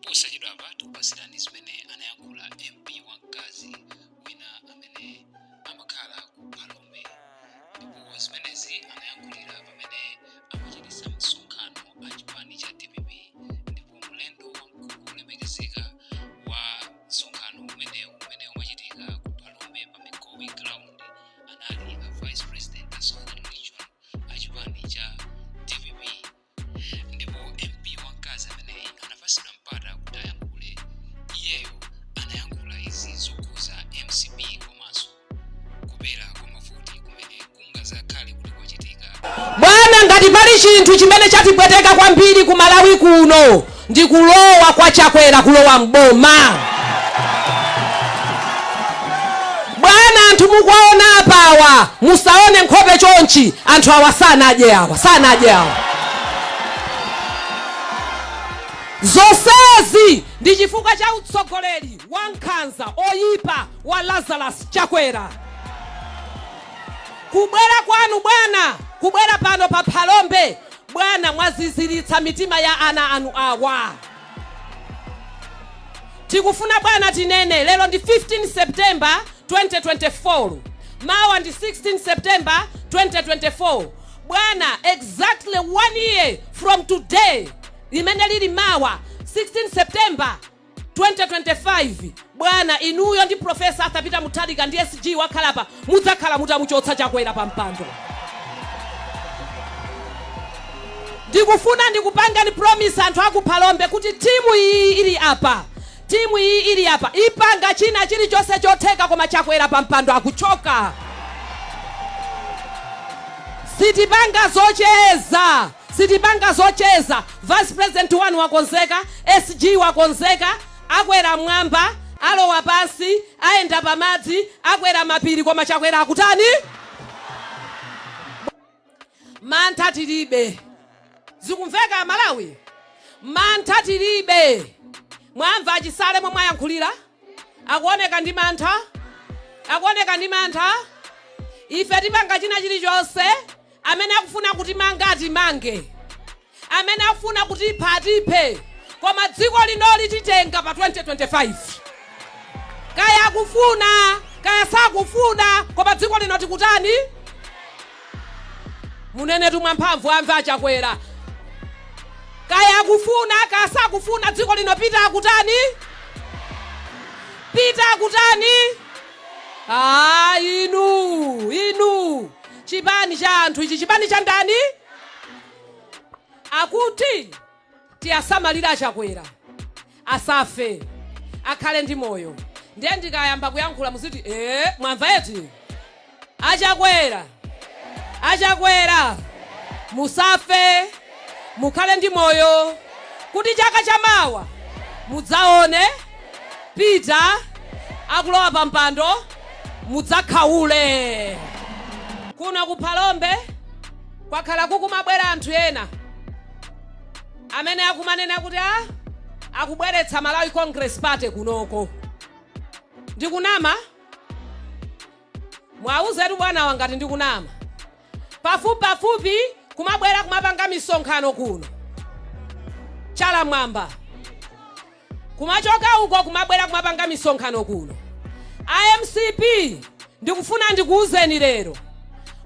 Posachedwapa tikupasirani zimene anayankhula MP wamkazi wina amene amakhala ku Phalombe, ndipo zimenezi anayankhulira pamene amachititsa msonkhano a chipani cha dpp, ndipo mlendo wamkulu wolemekezeka wa msonkhano umenewu umene umachitika ku Phalombe pa Migowi Ground anali a Vice President a Southern Region a chipani cha dpp. Ndipo MP wamkazi ameneyi anapatsidwa mpata kuti ayankhule. Iyeyo anayankhula izi zokhuza mcp komanso kubera kwa mavoti kumene kungazakhale kuti kwachitika. Bwana, ngati pali chinthu chimene chatipweteka kwambiri ku Malawi kuno ndi kulowa kwa Chakwera, kulowa mboma. Bwana, anthu mukuwaona apawa, musaone nkhope chonchi, anthu awa sanadye awa, sanadye awa. Zonsezi ndi chifukwa cha utsogoleri wa nkhanza oyipa wa Lazarus Chakwera. Kubwera kwanu bwana, kubwera pano pa Phalombe bwana, mwaziziritsa mitima ya ana anu awa. Tikufuna bwana tinene, lero ndi 15 September 2024, mawa ndi 16 September 2024. Bwana, exactly one year from today, limene lili mawa 16 September 2025, bwana, inuyo ndi Professor Arthur Peter Mutharika ndi SG wakhalapa mudzakhala mutamuchotsa Chakwera pa mpando. Ndikufuna ndikupangani promise anthu aku Phalombe kuti timu iyi ili apa, timu iyi ili apa ipanga china chilichonse chotheka, koma Chakwera pa mpando akuchoka. Sitipanga zocheza, sitipanga zocheza. Vice President wanu wakonzeka, SG wakonzeka, akwera mwamba, alowa pansi, ayenda pamadzi, akwera mapiri, koma Chakwera akutani? Mantha tilibe. Zikumveka, Malawi? Mantha tilibe. Mwamva achisale momwe ayankhulira? Akuoneka ndi mantha, akuoneka ndi mantha. Ife tipanga china chilichonse. Amene akufuna kutimanga atimange, amene akufuna kutipha atiphe, koma dziko linoli titenga pa 2025. Kaya akufuna, kaya sakufuna, koma dziko lino tikutani? Munenetu mwamphamvu amve achakwera. Kaya akufuna, kaya sakufuna, dziko lino Peter akutani? Peter akutani? Ah, inu inu, chipani cha anthu ichi, chipani cha ndani? Akuti tiyasamalire achakwera asafe, akhale ndi moyo. Ndiye ndikayamba kuyankhula muziti ee, mwamva eti? Achakwera, achakwera, musafe, mukhale ndi moyo kuti chaka chamawa mudzaone Peter akulowa pa mpando, mudzakhaule. Kuno ku Phalombe kwakhala kukumabwera anthu ena amene akumanena kuti a akubweretsa Malawi Congress Party kunoko. Ndikunama? Mwauzetu bwanawa ngati ndikunama. Pafupi pafupi kumabwera kumapanga misonkhano kuno Chalamwamba, kumachoka uko kumabwera kumapanga misonkhano kuno. A MCP, ndikufuna ndikuuzeni lero,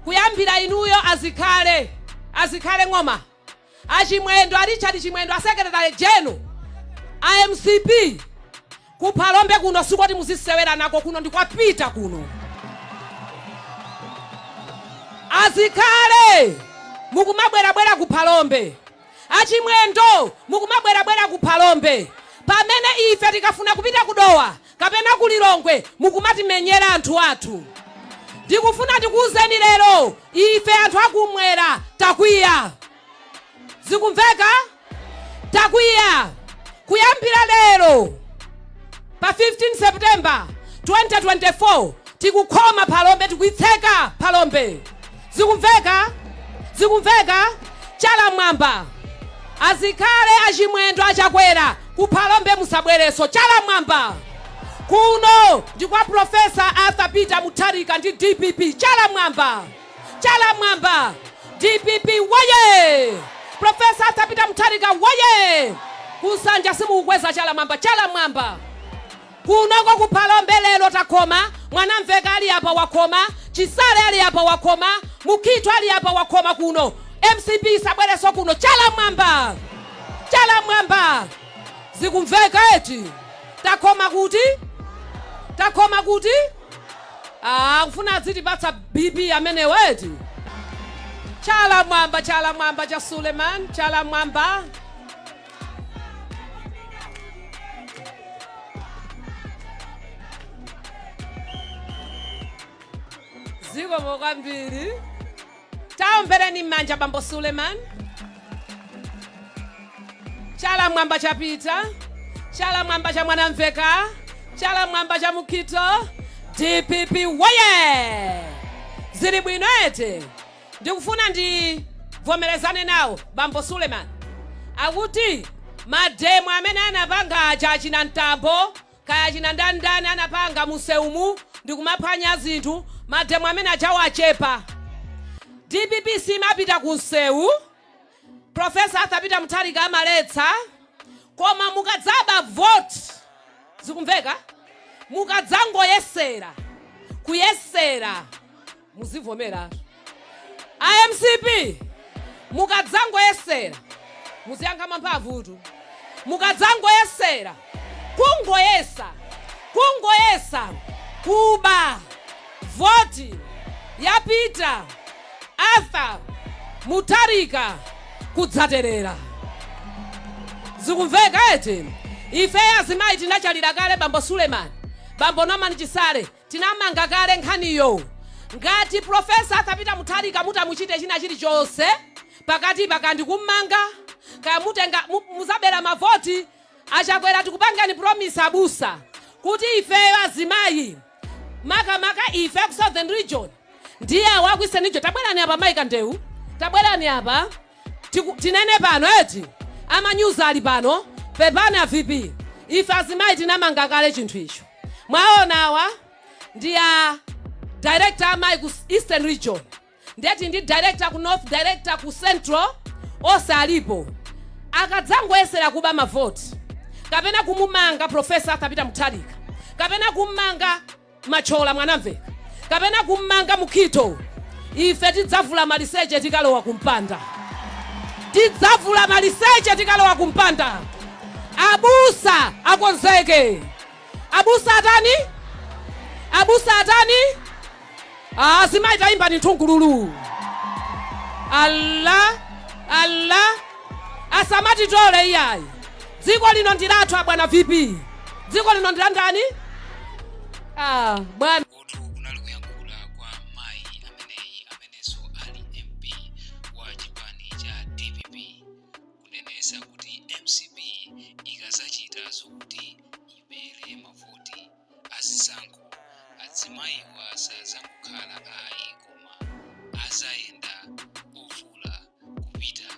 kuyambira inuyo azikhale, azikhale ng'oma, achimwendo, a Richard Chimwendo, a Secretary General a MCP, ku Phalombe kuno sikoti muzisewera nako. Kuno ndi kwa Peter kuno. Azikhale, mukumabwerabwera ku Phalombe, achimwendo, mukumabwerabwera ku Phalombe pamene ife tikafuna kupita ku Dowa kapena ku Lilongwe, mukumatimenyera anthu athu. Ndikufuna ndikuwuzeni lero, ife anthu akumwera takwiya. Zikumveka? Takwiya. Kuyambira lero pa 15 September 2024, tikukhoma Phalombe, tikuitseka Phalombe. Zikumveka? Zikumveka? Chala mwamba, azikhale, achimwendo, achakwera, ku Phalombe musabwereso. Chala mwamba. Kuno ndi kwa Professor Arthur Peter Mutharika ndi DPP. Chala mwamba, chala mwamba. DPP waye! Professor Arthur Peter Mutharika waye! Kusanja simukukweza chala mwamba, chala mwamba. Kunoko kuphalombe lero takhoma. Mwanamveka ali apa wakhoma, Chisale ali apa wakhoma, Mukhito ali apa wakhoma. Kuno MCP isabwereso kuno. Chala mwamba, chala mwamba. Zikumveka eti? Takhoma kuti? Takhoma kuti? Ah, kufuna adzitipatsa BP amenewo eti? Chala mwamba, chala mwamba cha Suleiman, chala mwamba. Zikomo kwambiri. Taombereni m'manja bambo Suleiman. Chala mwamba chapita, chala mwamba cha Mwanamveka, chala mwamba cha Mukhito. DPP woye! Zili bwino eti? Ndikufuna ndivomerezane nawo bambo Suleiman akuti mademo amene anapanga aja achina Mtambo, kaya achina ndandani, anapanga museumu ndikumaphwanya zinthu, mademo amene ajawo achepa. DPP simapita ku msewu. Professor Arthur Peter Mutharika amaletsa. Koma mukadzaba vote, zikumveka? Mukadzangoyesera kuyesera, muzivomera. IMCP, mukadzangoyesera, muziyankha mwamphamvutu. Mukadzangoyesera, kungoyesa, kungoyesa kuba voti yapita Arthur Mutharika, kudzaterera. Zikumveka eti? Ife azimayi tinachalira kale bambo Suleiman, bambo Norman Chisale, tinamanga kale nkhaniyo. Ngati Professor Arthur Peter Mutharika mutamuchite china chilichonse pakati pakandi kummanga, kaya mutenga muzabera mavoti Achakwera, tikupangani promise abusa kuti ifeyo azimayi, makamaka ife ku Southern Region, ndiye awo aku Eastern Region, tabwerani apa. Mayi Kandeu, tabwerani apa. Tinene pano eti? Amanyuza ali pano. Pepani a VP, ife azimayi tinamanga kale chinthu icho. Mwaona, awa ndi a director amayi ku Eastern Region, ndeti ndi director ku North, director ku Central, onse alipo. Akadzangoyesera kuba mavoti kapena kumumanga Professor Arthur Peter Mutharika kapena kummanga Machola Mwanamveka kapena kummanga Mukhito, ife tidzavula maliseche tikalowa kumpanda. Tidzavula maliseche tikalowa kumpanda. Abusa akonzeke. Abusa atani? Abusa atani? Azimayi, tayimba ni nthungululu. Allah, Allah, asamatitole iyayi. Dziko lino ndi lathu, abwana VP. Dziko lino ndi la ndani? Ah, bwana. Kutu kunali kuyankhula kwa mayi ameneyi amenenso ali MP wa chipani cha DPP, kunenesa kuti MCP ikazachita zokuti ibere mavoti azisankho, azimayiwa sazangokhala ayi, koma azayenda ovula kupita.